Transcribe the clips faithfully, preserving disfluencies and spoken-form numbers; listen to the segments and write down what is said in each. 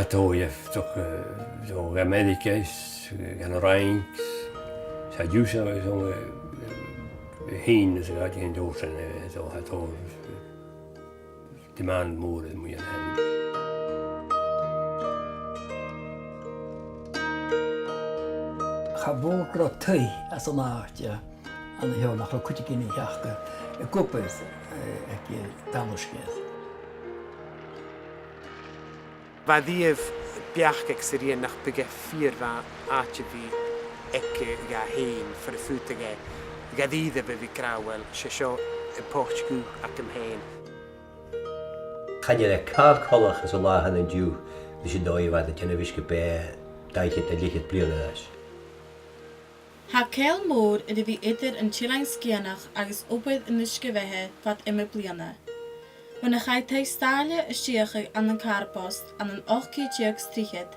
Tha tòrr, eh, tòrr, eh, tòrr gu Ameireagaidh, eh, gu na Fhraingich, 's tha e dìreach, eh, tòrr, eh, eh, fhèin, is a' gabhail an dòigh sin, eh, tòrr, tha tòrr, eh, demand mòr air mu dheidhinn. Cha mhòr gun robh taigh anns an àite, eh, an seo nach robh cuideigin a' teachd gu obair, eh, aig, eh, Talisker. Bha e riamh beachdachadh sa rian nach biodh e fìor mhath àite a bhith aige fhèin far am faodadh e, gu dìreach a bhith ag ràdh, uill, 's e seo am poit dhubh agam fhèin. Chan eil e càil coltach anns an latha an-diugh ris an dòigh a bha iad a' dèanamh uisge-beatha dà fhichead no leth-cheud bliadhna air ais. Tha ceangal mòr air a bhith eadar an t-Eilean Sgitheanach agus obair an uisge-bheatha fad iomadh bliadhna. Bhon a chaidh taigh-staile a stèidheachadh ann an Càrabast ann an ochd ceud deug 's trithead,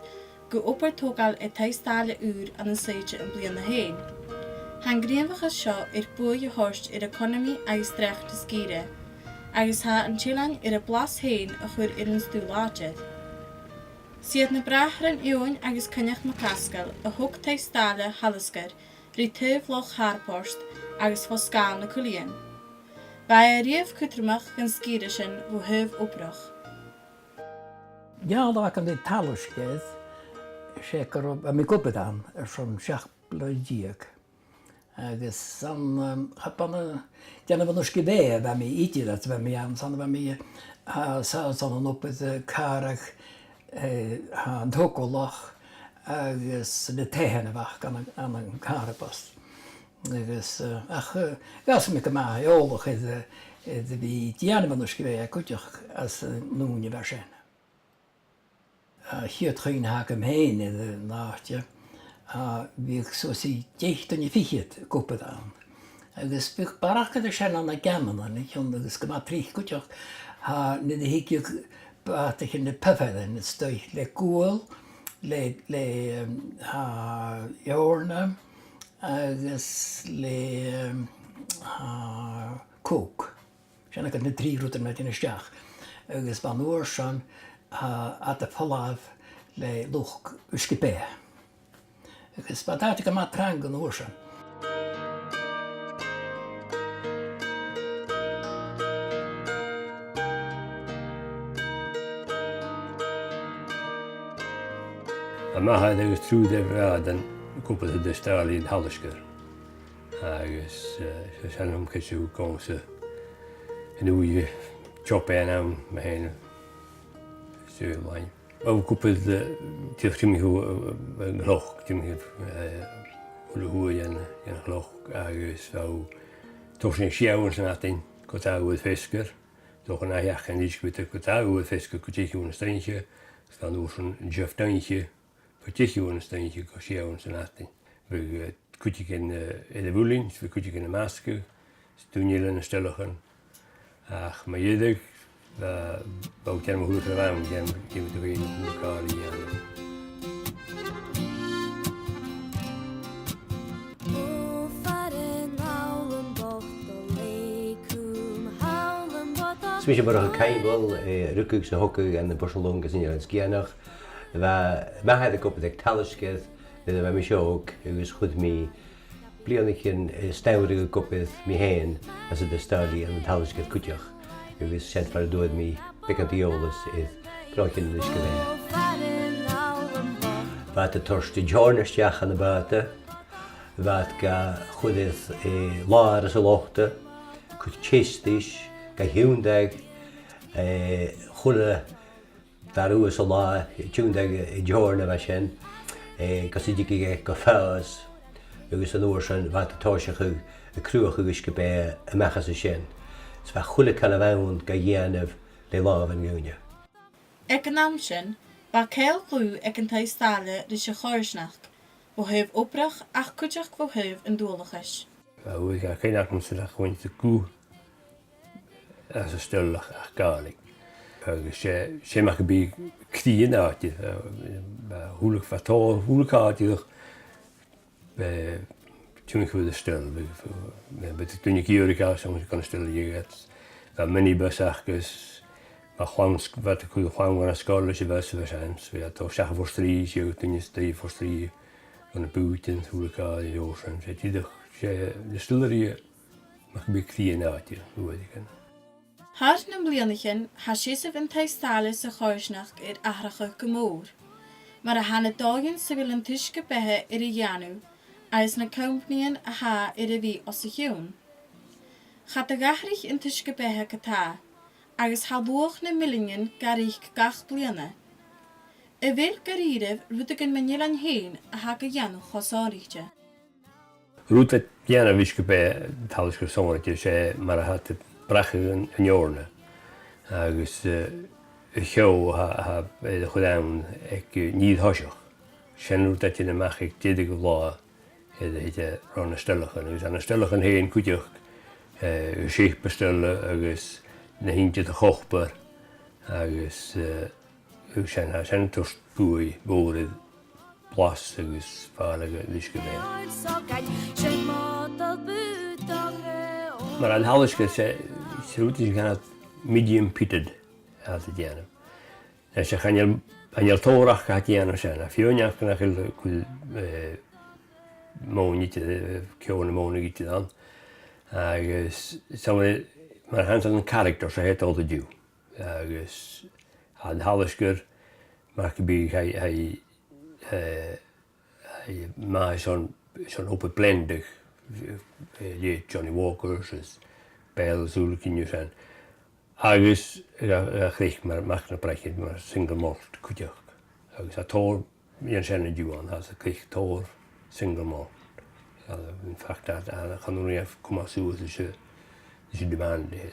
gu obair togail air taigh-staile ùr ann an Sèideadh am bliadhna fhèin. Tha an gnìomhachas seo air buaidh a thoirt air eaconamaidh agus dreach na sgìre, agus tha an t-eilean air a blas fhèin a chur air an stuth làidir. 'S iad na bràithrean Eòghann agus Coinneach MacAsgaill a thog taigh-staile Talisker ri taobh Loch Harport agus fo sgàil na Cuilithinn. Bha e riamh cudromach dhan sgìre sin bho thaobh obrach. An ceangal agam ri Talisker, 's e gun robh, bha mi ag obair ann airson seachd bliadhna deug. Agus 's ann, um, cha b' ann a' dèanamh an uisge-bheatha a bha mi idir, agus bha mi ann, 's ann a bha mi, uh, 's ann, 's ann an obair, uh, càradh, uh, an togalach agus na taighean a bh' aca ann an, ann an Càrabast. Agus, uh, ach, uh, dh'fhàs mi gu math eòlach air, uh, air a bhith a' dèanamh an uisge-bheatha cuideachd anns an ùine a bha sin. A' chiad chuimhne a th' agam fhèin air an àite, a, bhiodh suas ri deich duine fichead ag obair ann. Agus bhiodh barrachd air sin ann an geamannan, a chionn agus gu math tric cuideachd, a, nuair a thigeadh bàtaichean le pufferan a-staigh le gual, le, le, um, a, eòrna, agus le, um, a, coke. Sin agad na trì rudan a bha iad a' dèanamh a-steach. Agus bha an uair sin, a, iad a' falbh le luchd uisge-beatha. Agus bha an t-àite gu math trang an uair sin. Tha m' athair agus triùir de bhràithrean ag obair air an taigh-staile ann an Talisker. Agus, eh, 's e sin a chì thu gu h-àraidh an uair a bha job ann, mu dheidhinn an t-saoghail. Bha cupa de, de thrì mìle, eh, eh, an cloc, thrì mìle, eh, uair a thìde dhen, dhen chloc, agus bha, thòisich sibh anns an madainn, gu dà uair feasgar, 's dòcha nach deach an uisge-beatha gu dà uair feasgar gu deich uairean a-staigh, 's an uair sin an deich uairean a-staigh, gu deich uairean a-staigh, gu seachd uairean san mhadainn. Bhiodh, eh, cuideigin, eh, air a' mhuilinn, 's bhiodh cuideigin a' masgadh, 's daoine eile na stailcean. Ach mu dheireadh, eh, bha thu a' dèanamh a h-uile càil a bh' ann, dèan-, dèanamh do bheatha, a h-uile càil a dhèanamh. 'S mise Murchadh Caimbeul, eh, rugadh 's thogadh ann am Bòrsalong anns an Eilean Sgitheanach. Bha m' athair ag obair aig Talisker nuair a bha mise òg, agus chuir mi bliadhnaichean, eh, as t-samhradh ag obair mi fhèin anns an taigh-staile ann an Talisker cuideachd, agus sin far an d' fhuair mi beagan de dh'eòlas air gnothaichean an uisge-bheatha. Bha iad a' toirt an t-eòrna a-steach dhan a' bhàta, bha iad ga chur air, eh, làr anns an lochd, cuir teas ris, ga thionndadh, eh, a h-uile dà uair san latha, tionndadh an t-eòrna a bha sin, eh, gus an tigeadh e gu fàs, agus an uair sin bha iad a' tòiseachadh a' cruthachadh uisge-beatha a-mach às a sin. 'S bha a h-uile càil a bh' ann ga dhèanamh le làmh an duine. Aig an àm sin, bha ceangal dlùth aig an taigh-staile ris a' choimhearsnachd, bho thaobh obrach ach cuideachd bho thaobh an dualchais. Bha uair a chuimhne agam-sa nach cluinn thu guth às an stail ach, ach Gàidhlig. Agus 's e, 's e mar gum biodh cridhe an àite, eh, bha a h-uile, bha tòrr, a h-uile càil dìreach, eh, timcheall air an stail, bha, bha, bha daoine ag iarraidh a dhol dhan stail a dh'fheuchainn. Bha minibus aca agus Bha chlann, bha iad a' cur chlann dhan sgoil leis a' bheatha sa bheatha sin, bha iad a' dol seachad Phort Rìgh, 's iad a' tighinn a-staigh a Phort Rìgh, gun a' bhùth, 's an uair sin, 's e dìreach, 's e distillery, mar gum biodh cridhe an àite, uair a chionn. Thar nam bliadhnaichean, tha seasamh an taigh-staile sa choimhearsnachd air atharrachadh gu mòr, mar a tha na dòighean sa bheil an t-uisge-beatha air a dhèanamh agus na companaidhean a tha air a bhith os a chionn. Cha do dh'atharraich an t-uisge-beatha co-dhiù, agus tha luach nam milleanan ga reic gach bliadhna. A bheil gu h-àraidh rudeigin mun eilean fhèin a tha ga dhèanamh cho sònraichte? Rud a tha a' dèanamh uisge-beatha Talisker sònraichte, 's e mar a tha iad a' breacadh an, an eòrna, agus, eh, a' cheo a tha, a tha, eh, air a chur ann aig, eh, an ìre thoiseach. Sin rud a tha a' tighinn a-mach aig deireadh an latha, eh, air a thèid ro na stailtean, agus tha na stailtean fhèin cuideachd, eh, shape a' staile agus na h-inntinn de chopar, agus, eh, agus sin, tha sin a' toirt buaidh mhòr air blas agus fàileadh an uisge-bheatha. Mar a tha an Talisker, 's e, 's e rud a tha sin, medium peated a tha iad a' dèanamh. Is chan eil, chan eil tòrr aca a tha a' dèanamh sin, a' faighinn aca nach eil, eh, mòine idir, eh, ceò no mòine idir ann. Agus 's ann mar a tha an character sin a tha iad a' dol an-diugh. Agus an Talisker, mar gum biodh, tha, tha, eh, tha e math airson, airson obair blendaidh, eh, le Johnnie Walkers is Bell's, uile gin dhiubh sin. Agus a, a chreic mar, mar a bhruicheadh mar single malt cuideachd. Agus tha tòrr dhen sin an-diugh ann, tha iad a' creic tòrr single malt. A, in fact, tha, tha, chan urrainn dhaibh cumail suas leis a', leis an demand, eh.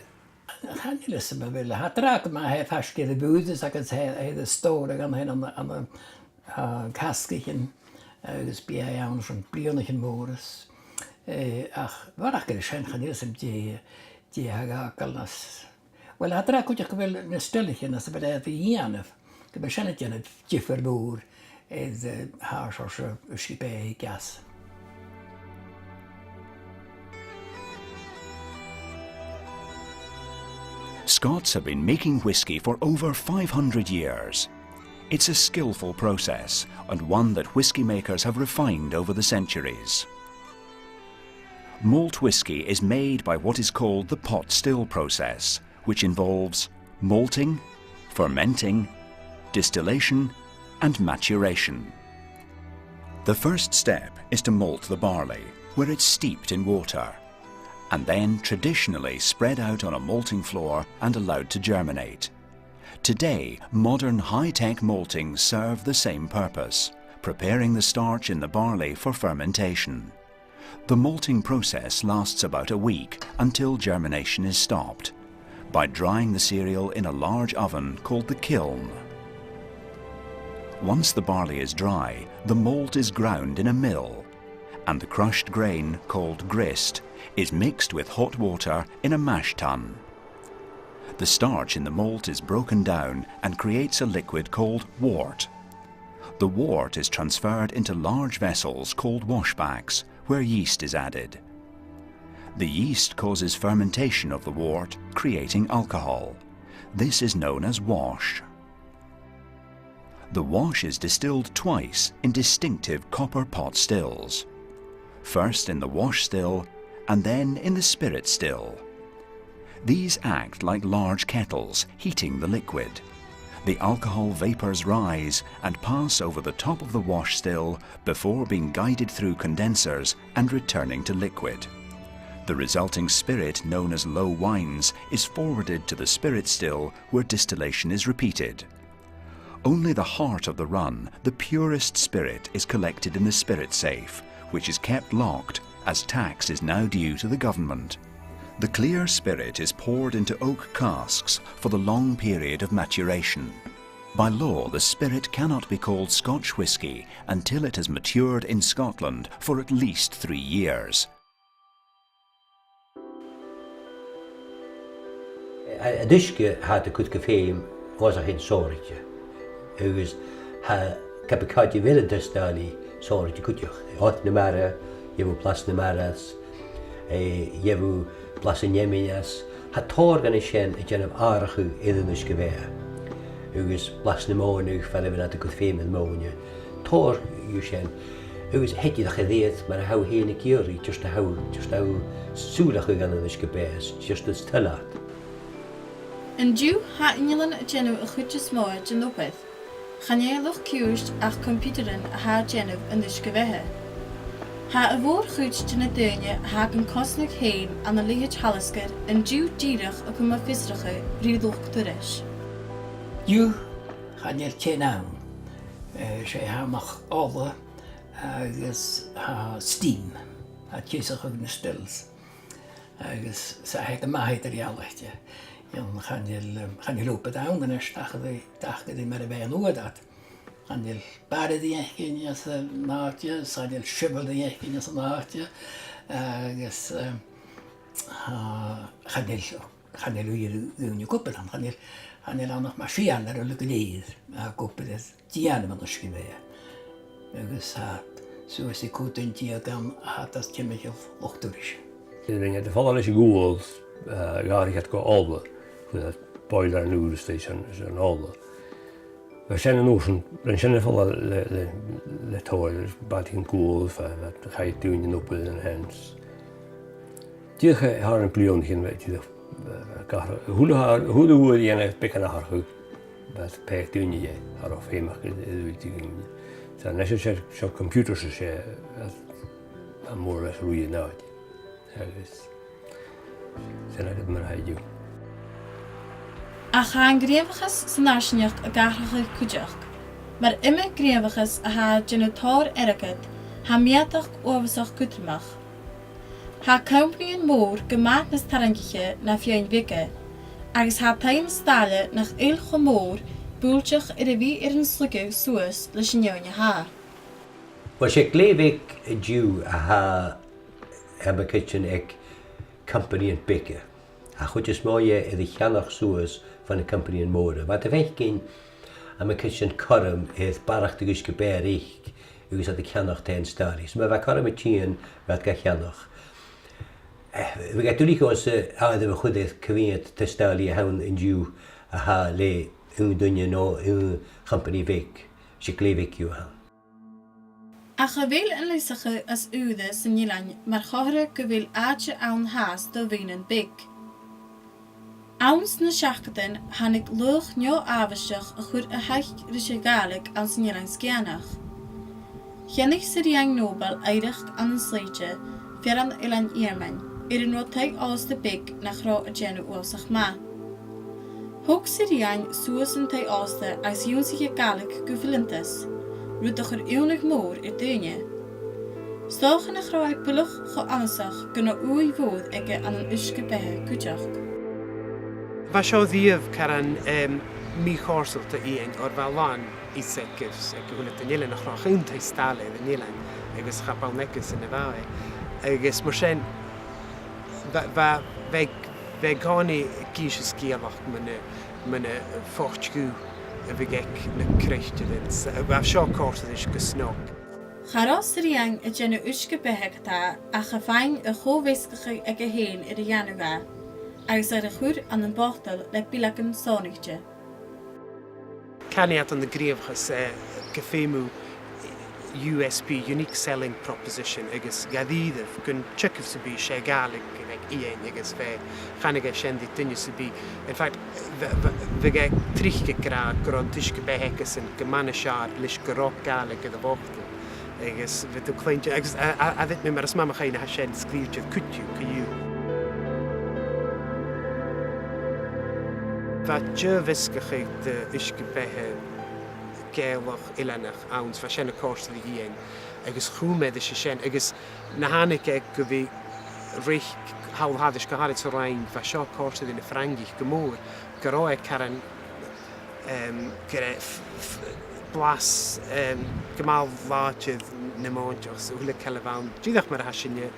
Chan eil fhios agam a bheil, tha dragh gu math faisg air a' bhùrn agus air, air an stòr a th' ann, ann, ann, ann an, a, casgaichean, agus bidh e ann airson bliadhnaichean mòra. Eh, ach a bharrachd air sin, chan eil fhios agam dè, dè tha ga fhàgail nas, uill, tha dragh cuideachd gu bheil na stailtean anns a bheil e air a dhèanamh, gu bheil sin a' dèanamh diofar mòr air, eh, tha seòrsa uisge-beatha aig às. Scots have been making whisky for over five hundred years. It's a skillful process, and one that whisky makers have refined over the centuries. Malt whisky is made by what is called the pot still process, which involves malting, fermenting, distillation, and maturation. The first step is to malt the barley, where it's steeped in water, and then traditionally spread out on a malting floor and allowed to germinate. Today, modern high-tech maltings serve the same purpose, preparing the starch in the barley for fermentation. The malting process lasts about a week until germination is stopped by drying the cereal in a large oven called the kiln. Once the barley is dry, the malt is ground in a mill, and the crushed grain, called grist, is mixed with hot water in a mash tun. The starch in the malt is broken down and creates a liquid called wort. The wort is transferred into large vessels called washbacks, where yeast is added. The yeast causes fermentation of the wort, creating alcohol. This is known as wash. The wash is distilled twice in distinctive copper pot stills. First in the wash still, and then in the spirit still. These act like large kettles, heating the liquid. The alcohol vapours rise and pass over the top of the wash still before being guided through condensers and returning to liquid. The resulting spirit, known as low wines, is forwarded to the spirit still, where distillation is repeated. Only the heart of the run, the purest spirit, is collected in the spirit safe, which is kept locked, as tax is now due to the government. The clear spirit is poured into oak casks for the long period of maturation. By law, the spirit cannot be called Scotch whisky until it has matured in Scotland for at least three years. A, an t-uisge a tha iad a' cur gu feum, 's e a tha sònraichte. Agus tha, ge b' e càit a bheil an taigh-staile, sònraichte cuideachd. Oir na mara, gheibh thu blas na mara às, eh, gheibh thu blas an fheamainn às, Tha tòrr dhen a sin a' dèanamh atharrachadh air an uisge-beatha, agus blas na mònadh far a bheil iad a' cur feum air mòine. Tòrr dhiubh sin, agus thèid iad a-rithist mar a tha thu fhèin ag iarraidh, just a tha, just a tha sùil aca dhan an uisge-beatha, just as toil leat. An-diugh tha innealan a' dèanamh a' chuid as motha den obair. Chan e luchd-ciùird ach coimpiutairean a tha a' dèanamh an uisge-beatha. Tha a' mhòr-chuid de na daoine a tha gan cosnadh fhèin ann an leithid Thalasgair an-diugh dìreach a' cumail fiosrachadh ri luchd-turais. An-diugh chan eil teine ann. Eh, 's e tha a-mach ola agus tha steam a' teasachadh na stills. Agus 's e tha gu math eadar-dhealaichte. Chan eil, em, chan eil obair ann a-nis, tha e, tha e mar a bha e an uair ud. Chan eil baraidh ri fhaicinn anns an àite, 's chan eil siubhal ri fhaicinn anns an àite, agus, em, tha, chan eil, chan eil uiread dhaoine ag obair ann, chan eil, chan eil ann ach mar sian air a leth gu lèir, ag obair air dèanamh an uisge-bheatha. Agus tha suas ri còig duine deug ann a tha timcheall luchd-turais. Rinn iad am falach leis a' ghual, eh, dh'atharraich iad gu ola, chuir iad boiler an uair sin, sin ola. Bha sin an uair sin, rinn sin am falach le, le, le tòrr, bha iad an gual, bha, bha, chaidh daoine an obair an hens. Dìreach thar nam bliadhnaichean, bha dìreach, eh, gach, a h-uile, a h-uile uair a dhèanadh beagan atharrachadh, bha pàirt dhaoine dheth, a rinn feum aca air, air a bhith daoine. So, a-nis, 's e, 's e computers a tha, a, a mhòr-chuid an àite. Agus sin agad mar a tha e an-diugh. Ach tha an gnìomhachas san fharsaingeachd ag atharrachadh cuideachd. Mar iomadh gnìomhachas a tha a' dèanamh tòrr airgid, tha meudachd uabhasach cudromach. Tha companaidhean mòr gu math nas tarraingiche na feadhainn bheaga, agus tha taighean-staile nach eil cho mòr buailteach air a bhith air an slugadh suas leis an fheadhainn a tha. Uill, 's e glè bheag an-diugh a tha, tha mi a' creidsinn, aig companaidhean beaga. A' chuid as motha dheth air a cheannach suas bho na companaidhean mòra. Bha iad a' faicinn, tha mi a' creidsinn, cothrom air barrachd uisge-beatha a reic agus iad a' ceannach taighean-staile. So ma bha cothrom a' tighinn, bha iad ga cheannach. Eh, bhiodh e duilich dhòmhsa àireamh a chur air cia mheud taigh-staile a th' ann an-diugh a tha le aon duine no aon chompanaidh bheag. 'S e glè bheag dhiubh a th' ann. Ach a bheil an leasachadh as ùire san eilean mar chomharra gu bheil àite ann fhathast do mhaoinean beag? Anns na seachdadan thàinig laoch neo-àbhaisteach a chuir a thaic ris a' Ghàidhlig anns an Eilean Sgitheanach. Cheannaich Sir Iain Noble oighreachd ann an Slèite, fearann Eilean Iarmain, air an robh taigh-òsta beag nach robh a' dèanamh uabhasach math. Thog Sir Iain suas an taigh-òsta agus dh'ionnsaich e Gàidhlig gu fileantas, rud a chuir iongnadh mòr air daoine. 'S dòcha nach robh e buileach cho annasach gun robh ùidh mhòr aige ann an uisge-beatha cuideachd. Bha seo a-riamh caran, em, mì-chofhurtail do dh'Iain, oir bha làn fhios aige, aig a h-uile duine eile nach robh ach aon taigh-staile air an eilean, agus cha b' ann aige-san a bha e. Agus mar sin, bha, bha, bha e, bha e an-còmhnaidh ag innse sgeulachd mu na, mu na phoit-dhubh a bhiodh aig na croitearan, 's bha seo a' còrdadh ris gu snog. Cha robh Sir Iain a' dèanamh uisge-beatha ge-tà ach a' faighinn a cho-mheasgachadh aige fhèin air a dhèanamh dha, agus air a chur ann am botal le bileagan sònraichte. Canaidh iad ann an gnìomhachas, eh, gum feum thu U S P, Unique Selling Proposition, agus dha-rìribh gun teagamh sam bith 's e Gàidhlig a bh' aig Iain agus bha, chanadh e sin ri duine sam bith. In fact, bha, bha, bhiodh e tric ag ràdh gun robh an t-uisge-beatha aigesan gu math nas fheàrr leis gun robh Gàidhlig air a' bhotal. Agus bhiodh tu a' cluinntinn, agus a, a, a, dh'fhaodadh mi, mar as math mo chuimhne, tha sin sgrìobhte air cuideachd co-dhiù. Bha deagh mheasgachadh de uisge-beatha Gàidhealach eileanach ann, 's bha sin a' còrdadh ri Iain, agus chùm e ris sin, agus nuair a thàinig e gu bhith reic thall thairis, gu h-àraid san Fhraing, bha seo a' còrdadh ri na Frangaich gu mòr, gun robh e caran, em, gur e f-, f-, blas, em, gu math làidir na mòinteach 's a h-uile càil a bh' ann. Dìreach mar a tha sinne,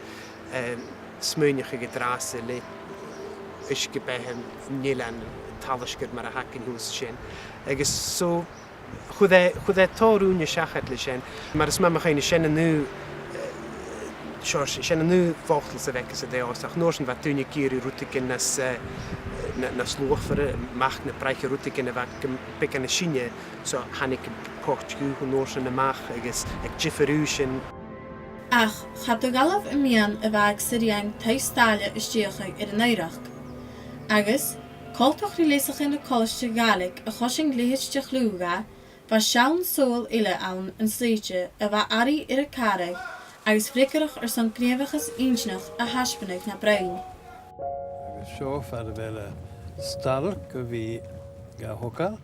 em, smaoineachadh an-dràsta le uisge-beatha an eilein, an Talisker mar a th' againn shuas an sin. Agus so, chuir e, chuir e tòrr ùine seachad leis sin. Mar as math mo chuimhne, sin an aon, eh, Sure, 's e, 's e an aon bhotal sa bh' aige san dòigh, ach an uair sin bha daoine ag iarraidh rudeigin nas, eh, na, nas luachmhoire, mac no bràthair, rudeigin a bha gam-, beagan nas sine, so thàinig am port dhiubh an uair sin a-mach agus aig diofar aoisean. Ach cha do dh'fhalbh am miann a bh' aig Sir Iain taigh-staile a stèidheachadh air an oighreachd. Agus, coltach ri leasachadh na Colaiste Ghàidhlig a choisinn leithid de chliù dha, bha seann sabhal eile ann an Slèite a bha airidh air a càradh agus freagarrach airson gnìomhachas inntinneach a thaisbeanadh na broinn. Agus seo far a bheil an stailc a bhith ga thogail.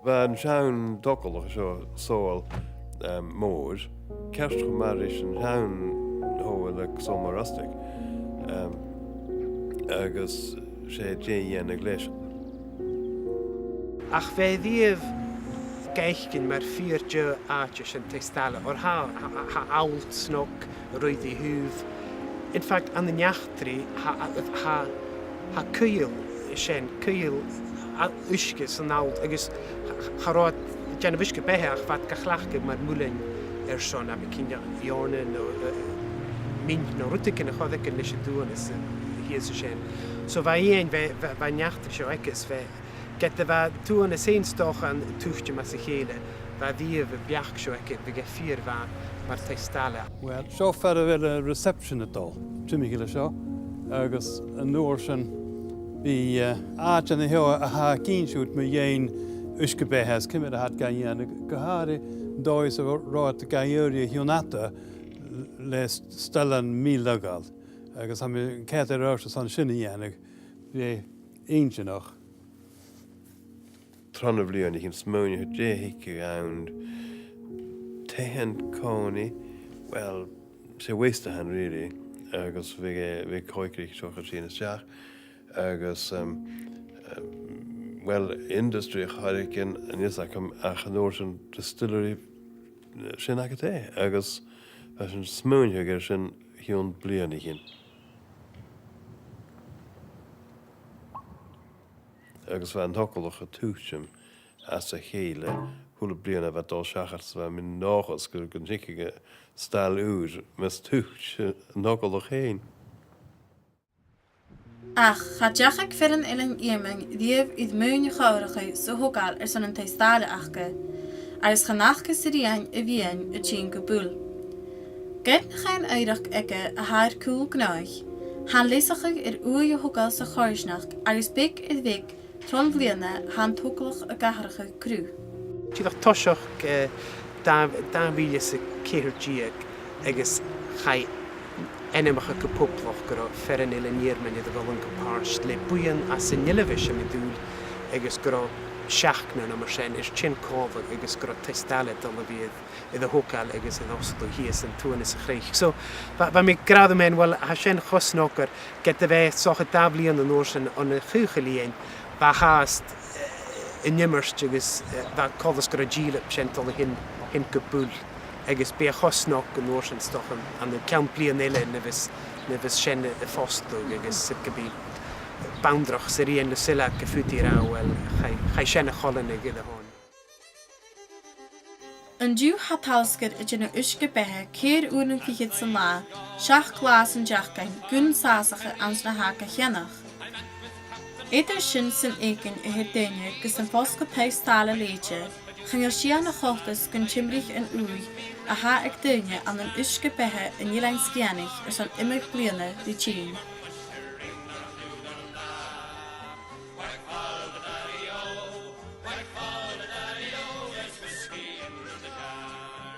Bha an seann togalach seo, sabhal, em, mòr, ceart cho math ris an seann sabhal aig Sabhal Mòr Ostaig. Em, agus 's e dè dhèanadh leis. Ach bha e a-riamh ga fhaicinn mar fhìor dheagh àite, sin taigh-staile, oir tha, tha, tha, tha allt snog ruith ri thaobh. In fact, ann an eachdraidh, tha, tha, tha, tha caol sin, caol a, uisge san allt, agus cha, cha robh iad a' dèanamh uisge-beatha ach bha iad ga chleachdadh mar mhuileann airson, am, cinnteach eòrna no, eh, mint no rudeigin a chur aige leis an duanas, eh, shìos an sin. So bha Iain, bha, bha, bha an eachdraidh seo aige, is bha, ged a bha duanas fhèin 's dòcha a' tuiteam às a chèile, bha a-riamh am beachd seo aige, bhiodh e fìor mhath mar taigh-staile. Well, seo far a bheil an reception a' dol, timcheall an seo, agus an uair sin bidh, eh, àitean an seo a tha ag innse dhut mu dheidhinn uisge-beatha is ciamar a tha iad ga dhèanamh, gu h-àraidh an dòigh 's a robh iad ga dhèanamh o chionn fhada le s-, stalan mì-laghail, agus tha mi ceart gu leòr airson sin a dhèanamh, bhiodh e inntinneach. Tron a' bhliadhna, chì mi smaoineachadh dè thigeadh ann, taighean-còmhnaidh, well, 's e waste a th' ann really, agus bhiodh, eh, bhiodh coigrich seo a' tighinn a-steach, agus, em, em, well, industry a' choigrich an, an fhios agam, ach an uair sin distillery, eh, sin agad e, agus bha sinn a' smaoineachadh air sin o chionn bliadhnaichean. Agus bha an togalach a' tuiteam às a chèile, a h-uile bliadhna a bha dol seachad, 's bha mi an dòchas gun, gun tigeadh stail ùr mus tuit an togalach fhèin. Ach cha deachaidh fearann Eilean Iarmain a-riamh air maoin a chomharrachadh 's a thogail airson an taigh-staile aca, agus chan fhaca Sir Iain a mhiann a' tighinn gu buil. Ged nach e an oighreachd aige a tha air cùl gnothach, tha an leasachadh air uaigh a thogail sa choimhearsnachd agus beag air bheag tron bhliadhna tha an togalach ag atharrachadh cruth. Dìreach toiseach, eh, dà, dà mhìle 's a ceithir deug agus chaidh ainmeachadh gu poblach gun robh fearann Eilean Iarmain air a dhol ann gu pàirt le buidheann às an Eilbheis, tha mi an dùil, agus gun robh seachdnar no mar sin air tighinn còmhla agus gun robh taigh-staile a' dol a bhith air a thogail agus air fhosgladh shìos an tuath anns a' chnuic. So, bha, bha mi ag ràdh rium fhèin, uill, tha sin cho snog oir ged a bha e 's dòcha dà bhliadhna an uair sin on a chaochail Iain, bha e fhathast, eh, an iomairt agus, eh, bha coltas gun robh dìleab sin a' dol a thighinn, thighinn gu buil. Agus bidh e cho snog an uair sin 's dòcha an, an ceann bliadhna eile nuair a bhios, nuair a bhios sin a' fosgladh agus gum bi banntrach Sir Iain Lucilla gu faod i ràdh, uill, chaidh, chaidh sin a choileanadh air a shon. An-diugh tha taliasgar a' dèanamh uisge-beatha ceithir uairean fichead san latha, seachd latha san t-seachdain, gun sàsachadh anns na tha ga cheannach. Eadar sin 's an fheuchainn a th' air daoine gus am fosgladh taigh-staile leithide, chan eil sìon a' choltais gun timbrich an ùidh a tha aig daoine ann an uisge-beatha an Eilein Sgitheanaich airson iomadh bliadhna ri tighinn. Whack-a-mole, daddy-o, there's whiskey in the jar.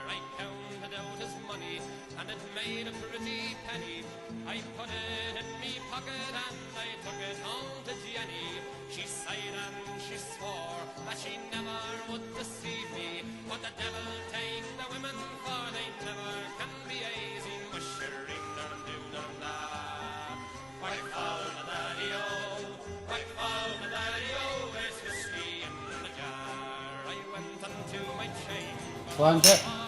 I counted out his money, and it made a pretty penny. I put it in me pocket, and I took it home to Jenny. She sighed and she swore that she never would deceive me, but the devil take the women, for they never can be aisy. Mushering, dum-doo-dum-da. Whack-a-mole, daddy-o, whack-a-mole, daddy-o, there's whiskey in the jar. I went unto my chamber. Go on, Jack.